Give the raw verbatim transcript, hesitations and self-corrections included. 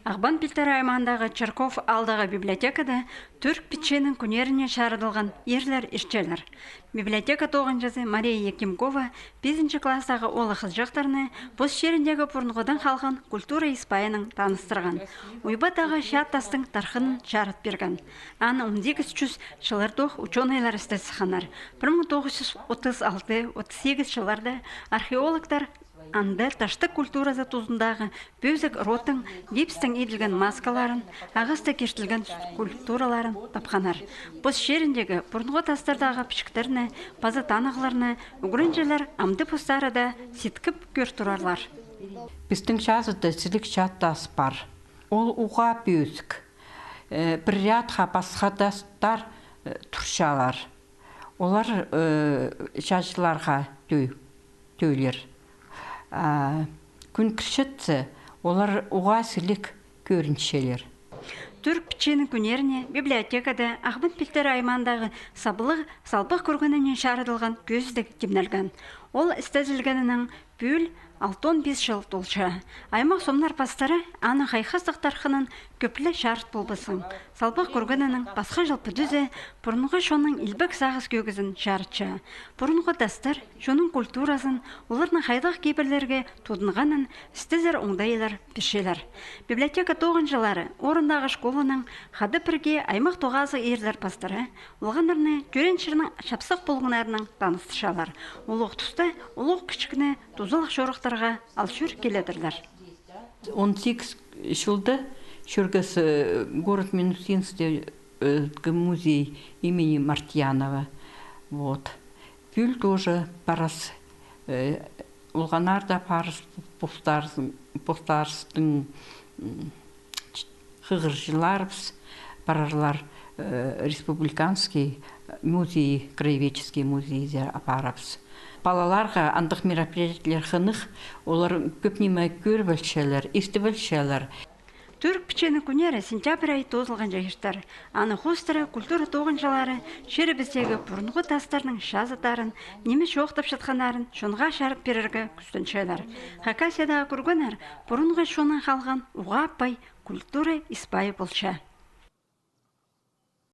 Ағбан Пилтер аймағындағы Чарков аалдағы библиотекада Тӱрк пичиинің кӱннеріне чарыдылған ирлер иртчелер. Библиотека тоғынҷызы Мария Якимкова пизінҷі класстағы оолах-хызыҷахтарны пос чиріндегі пурунғыдаң халған культура испайынаң таныстырған. Уйбаттағы чаат тастың тархынын чарыт пирген. Аны он сигіс чӱс чыллардох учёныйлар істес сыхханнар. Пір муң тоғыс чӱс отыс алты — отыс сигіс чылларда археологтар анда таштығ культуразы тузындағы пӧзік родтың гипстең иділген маскаларын, ағастаң киртілген скульптураларын тапханнар. Пос чиріндегі пурунғы тастардағы пічіктерні паза танығларны ӱгренҷілер амды постары даа ситкіп кӧр турарлар. Пістің чазыда сіліг чаат тас пар. Ол уғаа пӧзік. Э, пір рядха пасха тастар, э, турчалар. Олар, э, чачыларға тӧӧй-, тӧӧйлер. А кӱн кірчетсе, олар уғаа сіліг кӧрінчелер. Тӱрк пичиинің кӱннеріне библиотекада Ағбан Пилтер аймағындағы саблығ салбах кӱргенінең чарыдылған кӧзідіг тимнелген. Ол істезілгенінең пӱӱл алтон пис чыл толча. Аймах сомнар пастыра аның хайхастығ тархынын кӧп ле чарыт полбассың. Салбах кӱргенінің пасха чыл пӱдізі пурунғы чонның илбек сағыс кӧгізін чарытча. Пурунғы тастар чонның культуразын, оларның хайдағ кибірлерге тудынғанын істезер оңдайлар пирчелер. Библиотека тоғынҷылары орындағы школанаң хада пірге аймах тоғазығ ирлер пастыра олғаннарны тӧреен чирнің чапсых полғаннарынаң таныстырчалар. Улуғ туста улуғ кічікні тузалығ чорыхтарға ал чӧр киледірлер. Он сигіс чылда чӧргес, э, город Минусинскте, э, музей имени Мартьянова. Вот. Пӱӱл тоже парас, э, олғаннар даа парас, постарыс-, постарыстың, м, хығырҷыларыбыс парарлар, э, республиканский музей, краеведческий музейзер апарарбыс. Палаларға андағ мероприятиелер хынығ, олар кӧп ниме кӧр пілчелер, истіп пілчелер. Тӱрк пичиинің кӱннері сентябрь ай тоозылғанҷа иртер. Аны хоостыра культура тоғынҷылары чирібістегі пурунғы тастарның чазыттарын, ниме чоохтапчатханнарын чонға чарыт пирерге кӱстенчелер. Хакасиядағы кӱргеннер пурунғы чоннаң халған уғаа пай культура испайы полча.